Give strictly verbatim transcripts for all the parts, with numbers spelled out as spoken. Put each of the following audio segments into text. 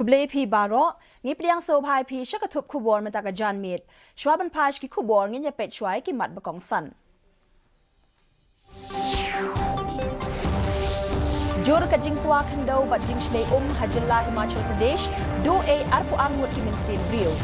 Khublei phi baroh, ngi pdiang sngewbha ïa phi sha ka thup khubor mynta ka janmiet. Shuwa ban phai sha ki khubor ngin ïa peit shuwa ïa ki mat ba kongsan. Jur ka jingtwa khyndew bad jingshlei um ha jylla Himachal Pradesh, duh ei arphew ar ngut ki mynsiem briew.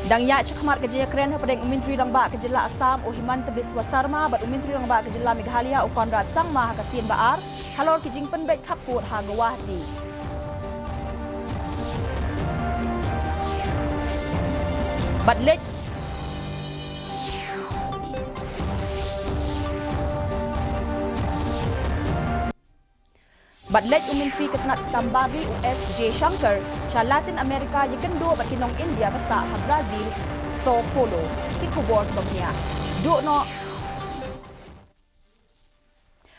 Dang ïaid shakhmat ka jingïakren hapdeng u Myntri Rangbah ka jylla Assam u Himanta Biswa Sarma bad u Myntri Rangbah ka jylla Meghalaya u Conrad Sangma ha ka sien ba ar halor ki jingpynbeit khappud ha Guwahati. Bad leit Bad leit u Myntri ka tnat kam bar ri u S Jaishankar sha Latin America ïakynduh bad ki nong India ba sah ha Brazil, Sao Paulo. Ki khubor kiba bniah. Duh noh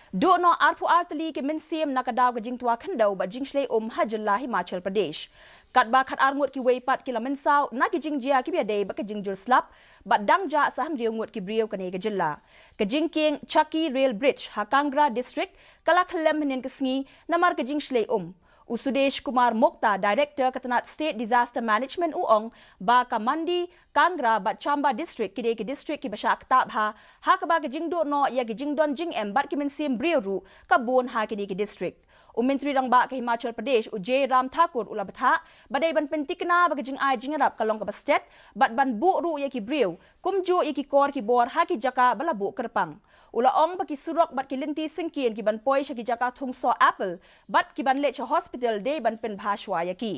Duh noh arphew ar tylli ki mynsiem na ka daw ka jingtwa khyndew bad jingshlei um ha jylla Himachal Pradesh. Katba khatar ngut kiwei pat ki la mynsaw na ki jingjia kiba ïadei bad ka jingjur slap bad dang jah sa hynriew ngut ki briew kane ka jylla. Ka jingkieng Chakki Rail Bridge ha Kangra District ka la khyllem hynnin ka sngi namar ka jingshlei um. U Sudesh Kumar Mokta, Director ka tnat State Disaster Management u ong ba ka Mandi, Kangra bad Chamba District ki dei ki district kiba shah ktah bha, ha kaba ka jingduh noh ïa ki jingdon jingem bad ki mynsiem briew ruh ka bun ha kine ki district. U Myntri Rangbah ka Himachal Pradesh u Jai Ram Thakur u la bthah ba dei ban pynthikna ba ka jingai jingïarap ka long kaba stet bad ban buh ruh ïa ki briew kumjuh ïa ki kor ki bor ha ki jaka ba la buh kyrpang. U la ong ba ki surok bad ki lynti syngkien ki ban poi sha ki jaka thung soh apple bad ki ban leit sha hospital dei ban pynbha shuwa ïa ki.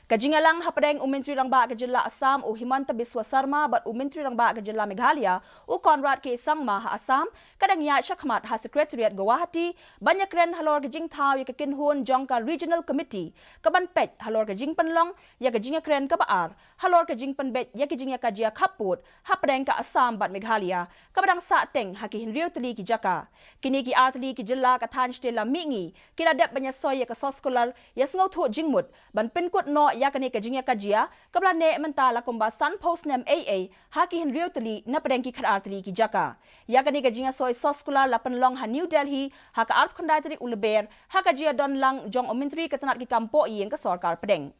Ka jingïalang hapdeng u Myntri Rangbah ka jylla Assam u Himanta Biswa Sarma bad u Myntri Rangbah ka jylla Meghalaya u Conrad K Sangma ha Assam ka dang ïaid shakhmat ha Secretariat Guwahati ban ïakren halor ka jingthaw ïa ka kynhun jong ka Regional Committee ka ban peit halor ka jingpynlong ïa ka jingïakren kaba ar halor ka jingpynbeit ïa ka jingïakajia khappud hapdeng ka Assam bad Meghalaya kaba dang sah teng ha ki hynriew tylli ki jaka. Kine ki ar tylli ki jylla ka thaiñ shatei lam mihngi ki la dep ban ïasoi ïa ka soskular ïasngewthuh jingmut ban pynkut noh ïa kane ka jingïakajia kaba la neh mynta la kumba sanphew snem eiei ha ki hynriew tylli napdeng ki khatar tylli ki jaka. Ïa kane ka jingïasoi soskular la pynlong ha New Delhi ha ka arphew khyndai tarik u Lber ha ka jingïadonlang jong u Myntri ka tnat ki kam pohïing ka sorkar pdeng.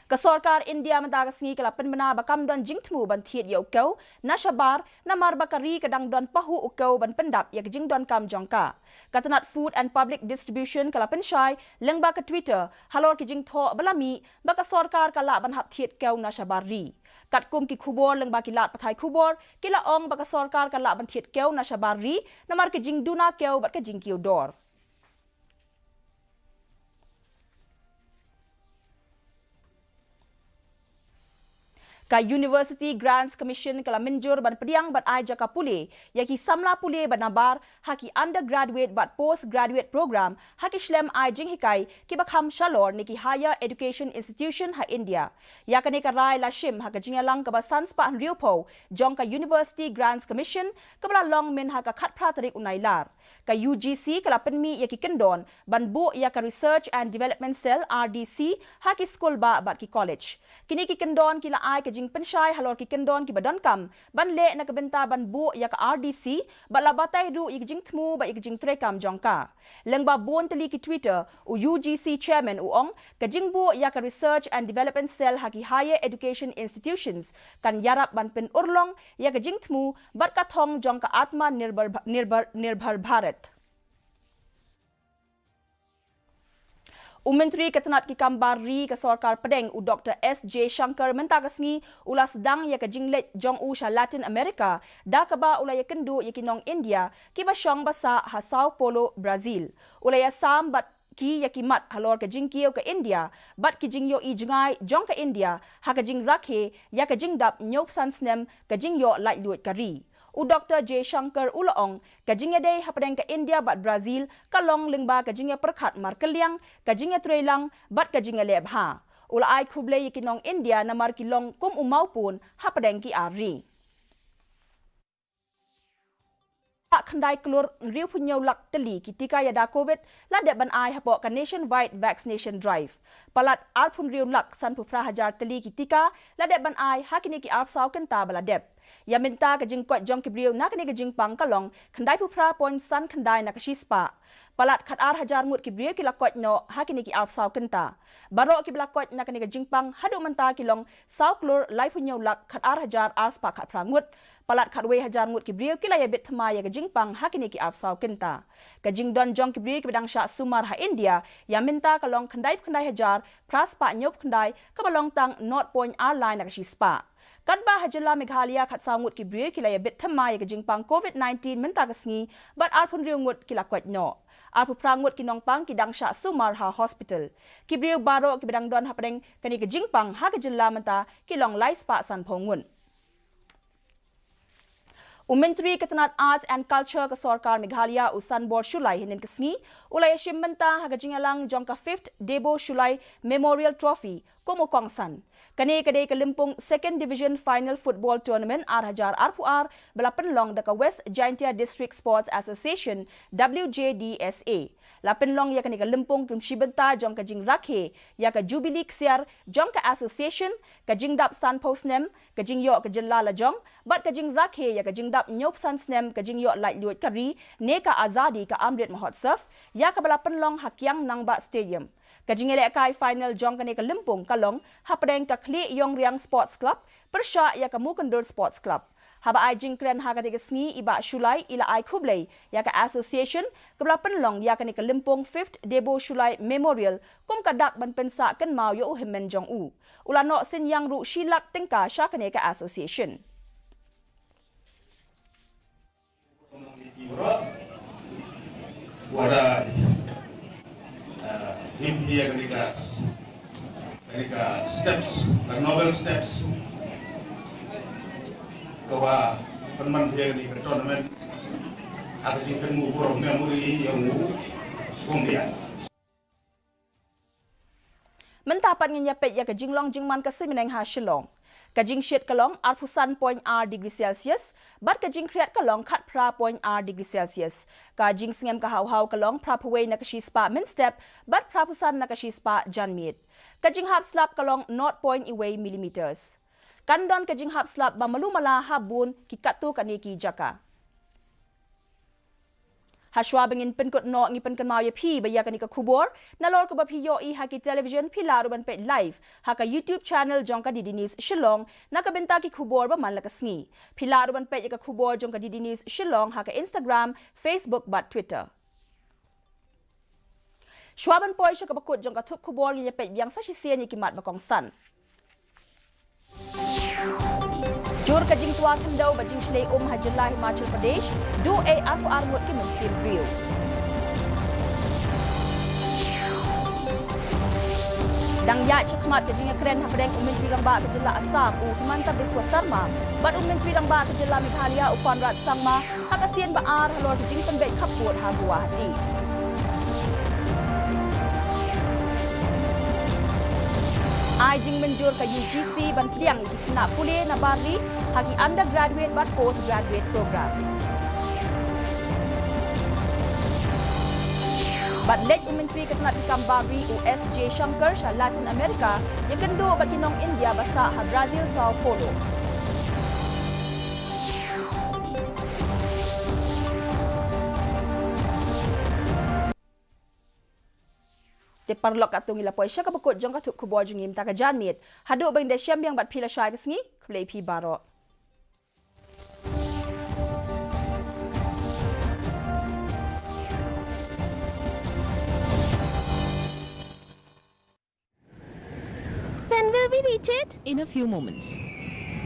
Ka sorkar India mynta ka sngi ka la pynbna ba kam don jingthmu ban thied ïa u kew na shabar namar ba ka ri ka dang don pahuh u kew ban pyndap ïa ka jingdonkam jong ka. Ka tnat Food and Public Distribution ka la pynshai lyngba ka Twitter halor ki jingthoh ba la mih ba ka sorkar ka lah ban hap thied kew na shabar ri. Katkum ki khubor lyngba ki lad pathai khubor ki la ong ba ka sorkar ka lah ban thied kew na shabar ri namar ka jingduna kew bad ka jingkiew dor. Ka University Grants Commission ka la mynjur ban pdiang ban ai jaka pule ïa ki samla pule ba nabar ha ki undergraduate bad postgraduate program ha ki shlem ai jinghikai kiba kham shalor ne ki higher education institution ha India. Ïa kane ka rai la shim ha ka jingïalang kaba san spah hynriewphew jong ka University Grants Commission kaba la long mynha ka khatphra tarik u Nailar. Ka U G C ka la pynmih ïa ki kyndon ban buh ïa ka Research and Development Cell, R D C, ha ki skul bah bad ki college. Kine ki kyndon ki la ai ka jingpynshai halor ki kyndon kiba donkam ban leh na ka bynta ban buh ïa ka R D C bad la batai ruh ïa ka jingthmu bad ïa ka jingtreikam jong ka. Lyngba bun tylli ki Twitter, u U G C chairman u ong ka jingbuh ïa ka Research and Development Cell ha ki higher education institutions kan ïarap ban pynurlong ïa ka jingthmu bad ka thong jong ka Atma Nirbhar, Nirbhar, Nirbhar Bharat. U Myntri ka tnat ki kam bar ri ka sorkar pdeng u Doctor S Jaishankar mynta ka sngi u la sdang ïa ka jingleit jong u sha Latin America da kaba u la ïakynduh ïa ki nong India kiba shong ba sah ha Sao Paulo, Brazil. U la ïasam bad ki ïa ki mat halor ka jingkiew ka India bad ki jingïohi jngai jong ka India ha ka jingrakhe ïa ka jingdap hynñiewphew san snem ka jingïoh laitluid ka ri. U Doktor Jaishankar u la ong, ka jingïadei hapdeng ka India bad Brazil ka long lyngba ka jingïapyrkhat markylliang, ka jingïatreilang bad ka jingïaleh bha. U la ai khublei ïa ki nong India namar ki long kum u mawpun hapdeng ki ar ri. Khyndai klur hynriewphew hynñiew lak tylli ki tika ïada Covid la dep ban ai hapoh ka Nationwide Vaccination Drive. Palat arphew hynriew lak sanphew phra hajar tylli ki tika la dep ban ai ha kine ki arphew saw kynta ba la dep. Ïa mynta ka jingkoit jong ki briew na kane ka jingpang ka long khyndaiphew phra point san khyndai na ka shispah. Palat khatar hajar ngut ki briew ki la koit noh ha kine ki arphew saw kynta. Baroh kiba la koit na kane ka jingpang haduh mynta ki long saw klur laiphew hynñiew lak khatar hajar arspah khatphra ngut. Palat khatwei hajar ngut ki briew ki la ïabit thymmai ïa ka jingpang ha kine ki arphew saw kynta. Ka jingdon jong ki briew kiba dang shah sumar ha India ïa mynta ka long khyndaiphew khyndai hajar phra spah hynñiewphew khyndai, kaba long tang nought point ar lai na ka shispah. Katba ha jylla Meghalaya khatsaw ngut ki briew ki la ïabit thymmai ïa ka jingpang Covid nineteen mynta ka sngi bad arphew hynriew ngut ki la koit noh. Arphew phra ngut ki nongpang ki dang shah sumar ha hospital. Ki briew baroh kiba dang don hapdeng kane ka jingpang ha ka jylla mynta ki long laispah sanphew ngut. U Myntri ka tnat Arts and Culture ka sorkar Meghalaya, u Sanbor Shullai, hynnin ka sngi u la ïashim bynta ha ka jingïalang jong ka Fifth Debo Shullai Memorial Trophy kum u kongsan. Kane ka dei ka lympung Second Division Final Football Tournament ar hajar arphew ar ba la pynlong da ka West Jaintia District Sports Association, W J D S A. La pynlong ïa kane ka lympung kum shi bynta jong ka jingrakhe ïa ka Jubilee Ksiar jong ka association, ka jingdap sanphew snem ka jingïoh ka jylla lajong bad ka jingrakhe ïa ka jingdap hynñiewphew san snem ka jingïoh laitluid ka ri ne ka Azadi ka Amrit Mahotsav, ïa kaba la pynlong ha Kiang Nangbah Stadium. Ka jingïalehkai final jong kane ka lympung ka long hapdeng ka Khlieh Ïongriang Sports Club pyrshah ïa ka Mukyndur Sports Club. Haba ai jingkren ha katei ka sngi, i Bah Shullai i la ai khublei ïa ka association kaba la pynlong ïa kane ka lympung Fifth Debo Shullai Memorial kum ka dak ban pynsah kynmaw ïa u hynmen jong u. U la noh synñiang ruh shi lak tyngka sha kane ka association. Wada, eh, him hiya kane ka, kane ka steps, ka noble steps. Ka wa pynman hiya kane ka tournament. Aka jingkynmaw burom memory ïa u kum ïa. Mynta pat ngin ïa peit ïa ka jinglong jingman ka suiñ bneng ha Shillong. Ka jingshit ka long arphew san point ar degree Celsius bad ka jingkhriat ka long khatphra point ar degree Celsius. Ka jingsngem ka hawhaw ka long phraphew wei na ka shispah mynstep bad phraphew san na ka shispah janmiet. Ka jinghap slap ka long nought point wei millimeters. Kan don ka jinghap slap ba malu mala ha bun ki katto katne ki jaka. Hashwa ba ngin pynkut noh, ngi pynkynmaw ïa phi ba ïa kane ka khubor, nalor kaba phi ïohi ha ki television, phi lah ruh ban peit live ha ka YouTube channel jong ka D D News Shillong na ka bynta ki khubor ba man la ka sngi. Phi lah ruh ban peit ïa ka khubor jong ka D D News Shillong ha ka Instagram, Facebook bad Twitter. Shuwa ban poi sha kaba kut jong ka thup khubor, ngin ïa peit biang sa shisien ïa ki mat ba kongsan. Jur ka jingtwa khyndew bad jingshlei um ha jylla Himachal Pradesh, duh ei arphew ar ngut ki mynsiem briew. Dang ïaid shakhmat ka jingïakren hapdeng u Myntri Rangbah ka jylla Assam, u Himanta Biswa Sarma, bad u Myntri Rangbah ka jylla Meghalaya, u Conrad Sangma, ha ka sien ba ar halor ka jingpynbeit khappud ha Guwahati. Ai jingmynjur ka U G C ban pdiang ïa ki khynnah pule na bar ri ha ki undergraduate bad postgraduate program. Bad leit u Myntri ka tnat ki kam bar ri, u S Jaishankar, sha Latin America ïakynduh bad ki nong India ba sah ha Brazil, Sao Paulo. Te paralok, katto ngi la poi sha kaba kut jong ka thup khubor jong ngi mynta ka janmiet. Haduh ban da shem biang bad phi lashai ka sngi, khublei phi baroh. When will we reach it? In a few moments.